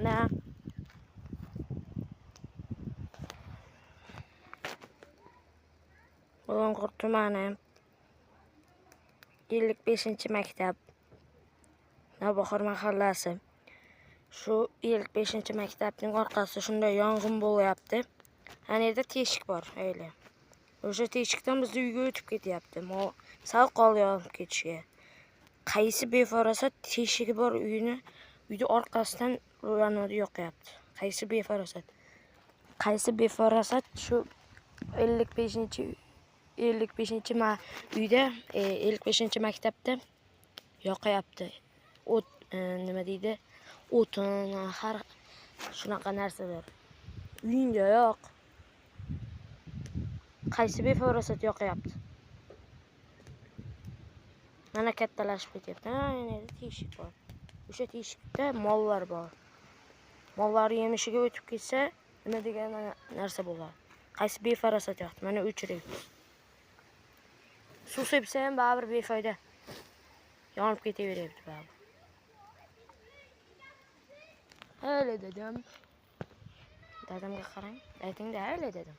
Mana Bulung'ur tumani 55-maktab, Navbahor mahallasi. Shu 55-maktabning orqasida shunday yong'in bo'lyapti. Ana yerda teshik bor, öyle. O'sha teshikdan bizni uyga o'tib ketyapti. Sal qoldi yonib ketishiga. Qaysi befarosat teshigi bor uyini uyni orqasidan ularni yoqyapti. Qaysi befarosat? Qaysi befarosat shu 55 uyda, 55-maktabda yoqyapti. O't, nima deydi? O'tin, har shunaqa narsalar. Uyingda yo'q. Qaysi befarosat yoqyapti? Mana kattalashib ketyapti. Ha, yana yerda teshik bor. O'sha teshikda mollar bor. Mollar yemishiga o'tib ketsa, nima degan narsa bo'ladi? Qaysi befarosat yoqdi? Mana o'chiryapti. Suv sepsa ham baribir befoyda. Yonib ketaveryapti baribir. Öyle dedim. Dadamga qarang. Aytingda, öyle dedim.